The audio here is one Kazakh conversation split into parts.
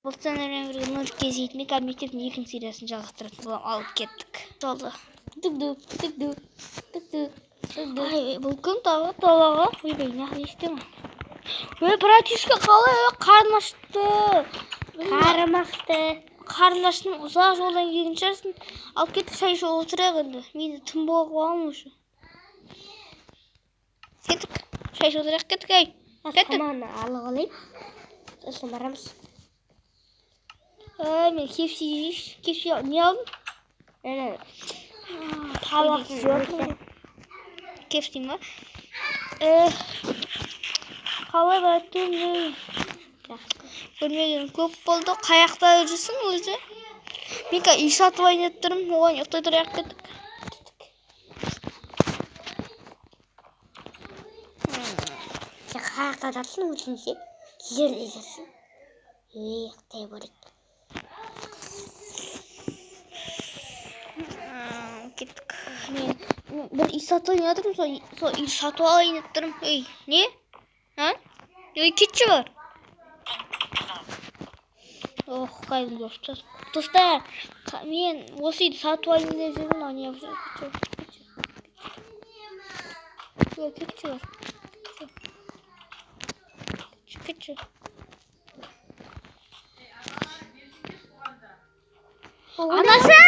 Бұл сценариймен бірге Нұр Кезейтінбек мектептің екінші сериясын жалғастыратын боламын. Алып кеттік. Жолды. Дүк-дүк, дүк-дүк, дүк-дүк, дүк-дүк. Ай, бұл кім тағы далаға? Ойбай, не істеймін? Ой, братишка, қалай? Ой, қарным ашты. Қарным ашты. Қарным аштым, ұзақ жолдан келген шығарсың. Алып кеттік, шай ішіп отырайық енді. Мен де түн болып қалғанмын уже. Кеттік, шай ішіп отырайық, кеттік, ей. Кеттік. Тамағын алып алайын. Сосын барамыз. Ай, мен KFC жейінші. KFC не алдың? Әне, Тамақ жеп. KFC ма? Қалай братым? Көрмеген көп болды. Қаяқта жүрсің өзі? Мен қазір үй сатып алайын деп тұрмын. Оған ұйықтай тұрайық, кеттік. Сен қаяқта жатсың өзің ше? Жерде жатсың. Ей, ұйықтай берейік. Кеттік. Мен бір үй сатып алайын деп тұрмын. Сол үй сатып алайын деп тұрмын. Ей, не? А? Ей, кетші бар. Ох, қайдам достар. Достар, мен осы үйді сатып алайын деп жүрмін, ал не болып жүр? Кетші, кетші бар. Кетші, кетші. Анасы!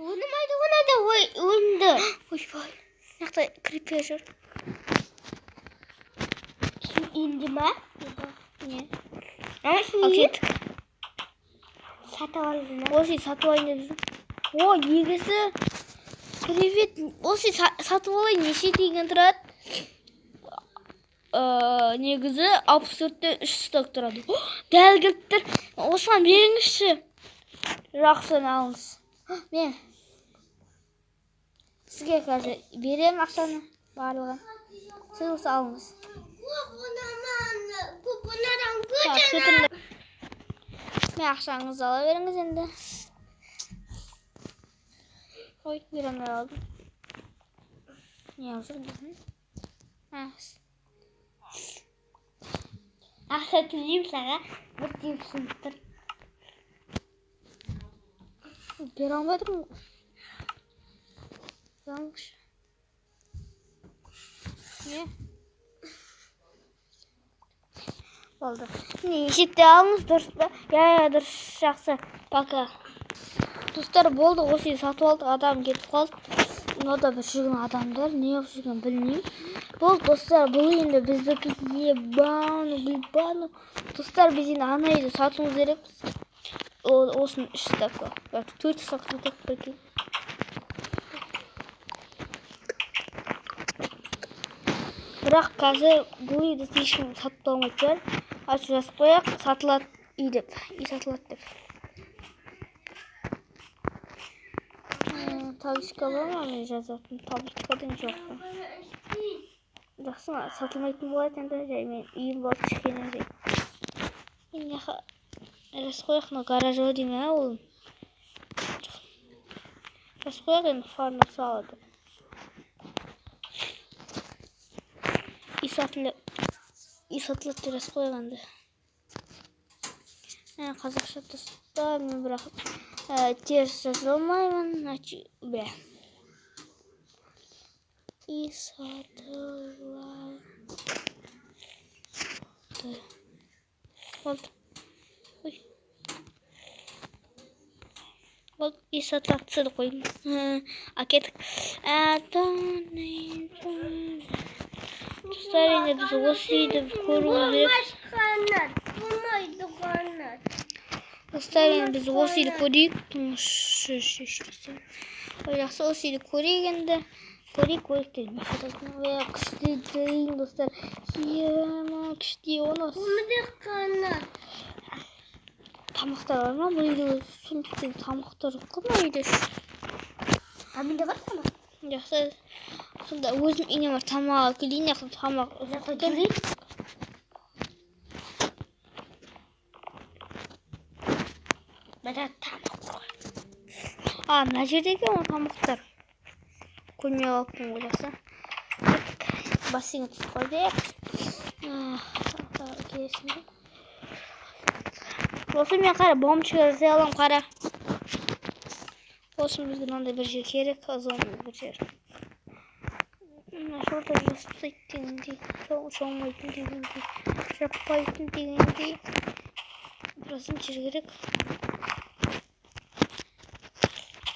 Ойнамайды, ойнады, ой, ойынды. Ойбай, мына жақта крипер жүр. Сен енді ма? Не? Ана, сен Ал не? кеттік. Сатып алдың ба? Осы үйді сатып алайын деп жүрмін. О, егесі. Привет. Осы үйді сатып алайын, неше теңге тұрады? Негізі алпыс төртте үш сток тұрады. О, дәл келіп тұр. Осыған беріңізші. Жақсы, алыңыз. Мен сізге қазір беремін ақшаны барлығын. Сіз осы алыңыз. Так, сөйтіңдер. Мен ақшаңызды ала беріңіз енді. Ой, бере алмай қалдым. Не алып жүр дейсің? Ақша төлеймін саған, бір тиын ұсынып тұр. Бере алмай тұрмын ғой. Алыңызшы. Не? Болды. Міне, есепте алыңыз, дұрыс па? Иә, иә, дұрыс, жақсы. Пока. Достар, болды, осы үйді сатып алдық, адам кетіп қалды. Мынада бір жүрген адамдар, не қылып жүргенін білмеймін. Болды, достар, бұл енді біздікі. Ебану, гүлбану. Достар, біз енді ана үйді сатуымыз керекпіз. Осының үш стакы. Бәлки төрт стак кетеді, прикинь. Бірақ қазір бұл үйді ешкім сатып алмайтын шығар. Ашып жазып қояйық, сатылады үй деп. Үй сатылады деп. Табличка бар ма? Мен жазатын табличка деген жоқ қой. Жақсы, сатылмайтын болады енді. Жай мен үйім болды кішкене жай. Енді жазып қояйық, мынау гараж ау деймін, ә, ол. Жазып қояйық енді, фарны салады. Үй сатылады деп жазып қояйық енді. Қазақша достар, мен бірақ, теріс жаза алмаймын. Бля. Үй сатылады. Болды. Ой. Болды, үй сатылады деп қойдым. Кеттік. Достар, енді біз осы үйді көруіміз керек. Достар, енді біз осы үйді көрейік. Ой, жақсы, осы үйді көрейік енді. Көрейік, көрейік деп не сататын. Ой, күшті дейін, достар. Ема, күшті оны. Тамақтар бар ма? Бұл үйде өзі сундуктен тамақтар жоқ қой мына үйде. А менде бар тамақ. Жақсы. Сонда өзім үйіне барып тамақ алып келейін, яқта тамақ жоқ екен. Мына тамақ қой. А, мына жерде екен ғой тамақтар. Көрмей қалыппын ғой, жақсы. Кеттік. Бассейнге түсіп қалдық. Келесің бе? Осы мен қара, бомбочка жасай аламын, қара. Осы бізге мынандай бір жер керек, зона бір жер. Мына шорта жасап дегендей, жаумайтын дегендей, жаппайтын дегендей. Процент жер керек.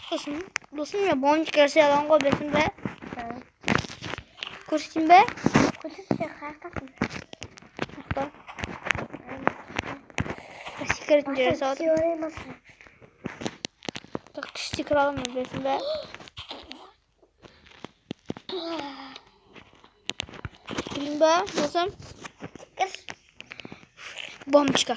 Сосын, досым, мен бомбочка жасай аламын ғой, білесің бе? Көрсетейін бе? Көрсетші, қаяқтасың? Жақта. Секіретін жер жасап жатырмын. Так, күшті секіре аламын, білесің бе? Секірейін бе, досым? Бомбочка.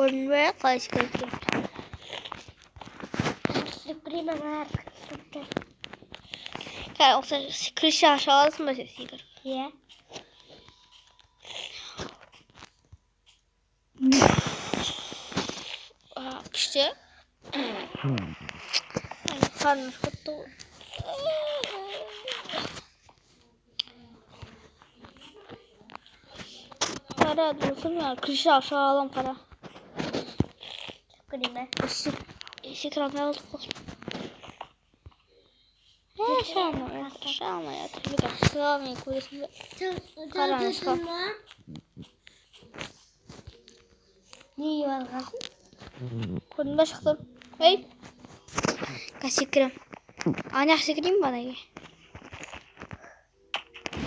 Көрдің бе, қалай секіріп тұрды? Осы крыша аша аласың ба сен секіріп? Иә. Күшті. Қарным ашып кетті ғой. Қара, досым, мен крыша аша аламын, қара. Секірейін бе? Секіре алмай қалдық қой. Шыға алмай жатыр. Шыға алмай көресің бе? Қара, шыға. Неге барғансың? Көрдің бе, шықтым. Ей! Қазір секірем. Ана жаққа секірейін бе, анаге?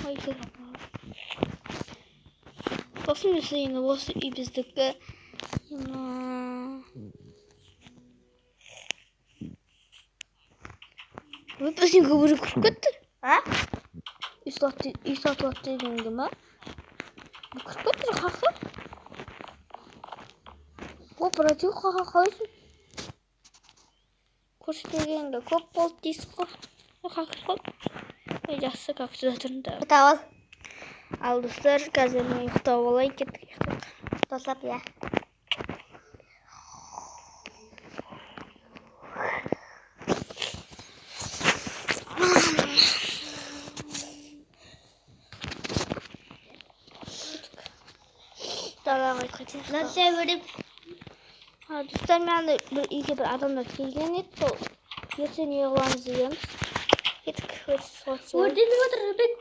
Ой, секіре алмай. Досым, енді осы үй біздікі. Біздің көбірек кіріп кетті. А? Үй сатылады дегенге ма? Кіріп кетті, қақы. О, братик, қақа, қалайсың? Көрсетпегенге көп болды дейсің ғой. Қақы кіріп қалды. Ой, жақсы, қақы жатырмын да. Ұйықтап ал. Ал, достар, қазір мен ұйықтап алайын, кеттік ұйықтайық. Достар, иә. Далаға кетейік. Нәрсе өліп. Достар, мен андай бір үйге бір адамдар келген еді, сол ертең не қыламыз дегенбіз. Кеттік, өте суға түсіп. Өртеніп отыр, бет.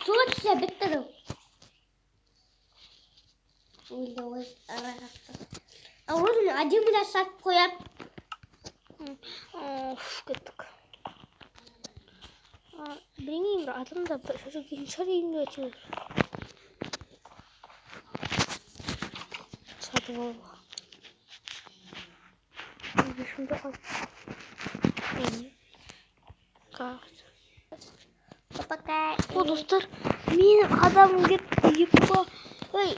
Суға түссе бітті дау. Өлді ой, арақты. Өзін әдемі де сатып қояды. Оф, кеттік. Білмеймін, бір адамдар бір жүрген шығар үйінде әйтеуір. Сатып алуға. Ешкім жоқ. Пока. О, достар, менің адамым кетті. Епа. Ой,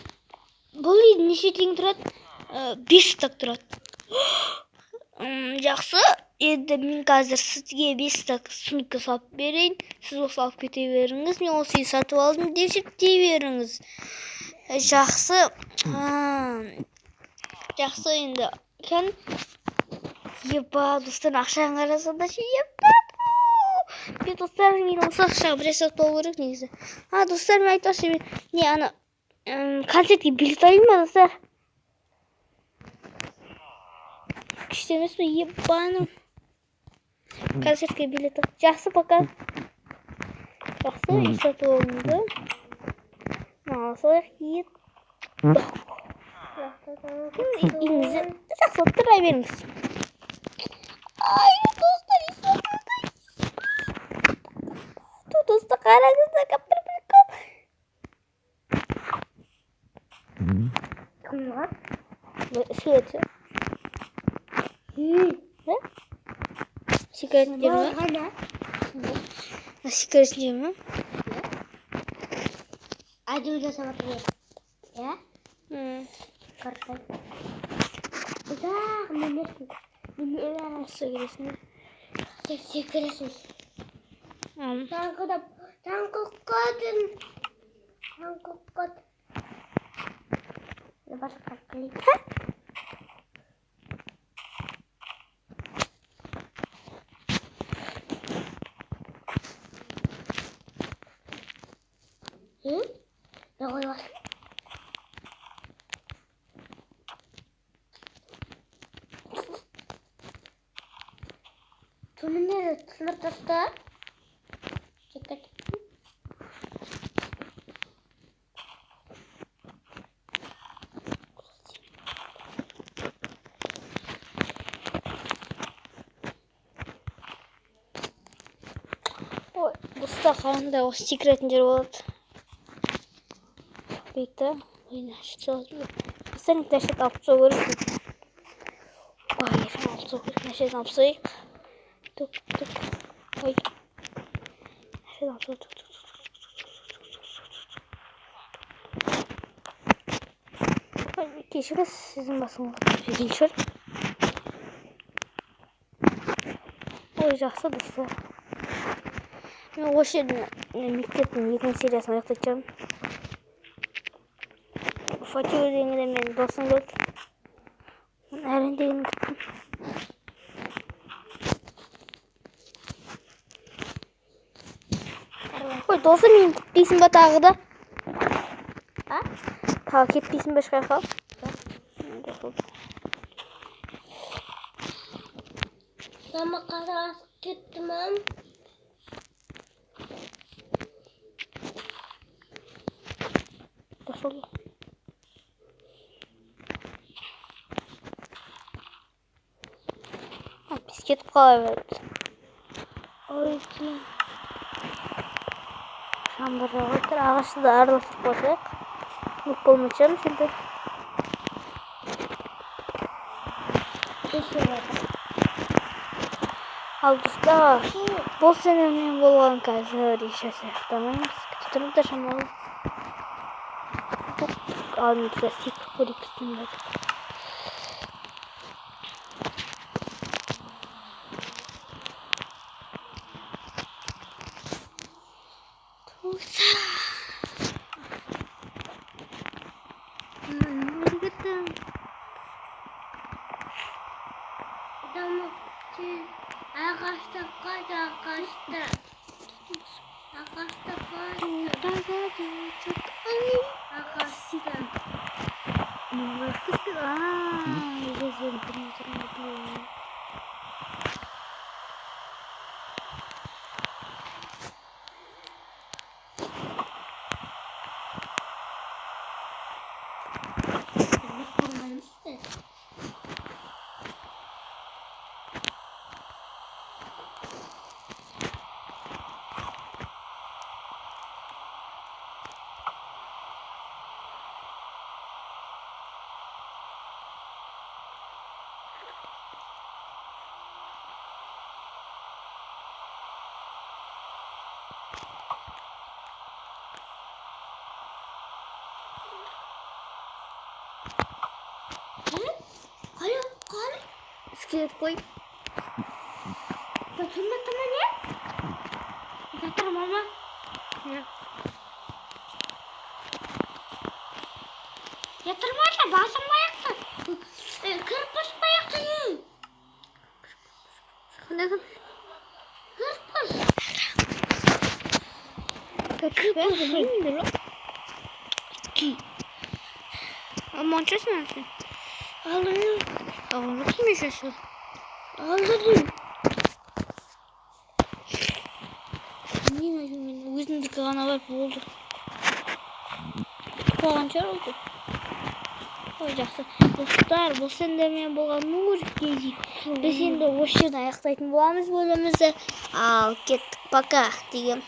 бұл үй неше теңге тұрады? 5 стак тұрады. Жақсы. Енді мен қазір сізге 5 стак сумка салып берейін. Сіз осы алып кете беріңіз. Мен осы үйді сатып алдым деп есептей беріңіз. Жақсы. Жақсы енді. Кән. Епа, достар, ақшаны қарасаңдаршы. Епа. Мен, достар, мен осы ақшаға бір сатып алу керек негізі. Достар, мен айтпақшы, мен не ана концертке билет алайын ба, достар? Күшті емес пе? Ебаным. Концертке билет ал. Жақсы, пока. Жақсы, үй сатып алынды. Мына салайық. Үйіңізді жақсылап тұра беріңіз. Ай, достар, үй сатылды. Достар, қараңыздар, бір прикол. Кім бар? Суреті. Секіретін жер ме? Секіретін жер ме? Әдемі жасап жатыр. Иә? Қарқай. Ұзақ мінесің. Секіресің. Сен секіресің. Таңқыдап, таңқы қатын. Таңқы қат. Басқа қылып. Не қойып алсын? Төменде сындырып таста. Чекет. Ой, достар, қараңдар, осы секіретін жер болады. Бекті. Ой, Достар, мына жерді алып тастау керек. Ой, алып тастау керек. Мына жерден алып тастайық. Тук, тук. Ой. Мына жерден алып тастау. Тук, тук, тук, тук. Ой, кешіріңіз, сіздің басыңызға түсіп шығар. Ой, жақсы, достар. Мен осы жерден мектептің екінші сериясын аяқтайтын шығармын. Фатима дегенде менің досым келді. Оның Әрен дегенін күттім. Ой, досым, мен күтпейсің ба тағы да? А? Тағы кетпейсің ба ешқаяққа? Жоқ. Мама қарасып кетті, мам. Досым. Біз кетіп қала берді. Ой, кейін. Жаңбыр жауып тұр. Ағашты да араластырып қойсақ. Мүк болмайтын шығармыз енді. Ал достар, бұл сеніммен болған қазір еш аяқтамаймыз. Күте тұрыңыздар шамалы. Ал мен біздер секіріп көрейік үстінде. Ағашта қой, ағашта. Ағашта қой. Ағашта. Қара, қара. Скелет қой. Жатырма, тама не? Жатыр, мама. Жатырма, басым аяқты. Кірпіш аяқты. Қандай кірпіш? Кірпіш. Кірпіш пе? Білмеймін жоқ. Моншасың сен? Алдым. Алған жоқсың мен. Алдым. Мен мен өзімдікі ғана бар болды. Бітіп қалған шығар ол. Ой, жақсы. Достар, бұл сендермен болған Нурик Кейзи. Біз енді осы жерден аяқтайтын боламыз бөлімімізді. Ал кеттік, пока деген.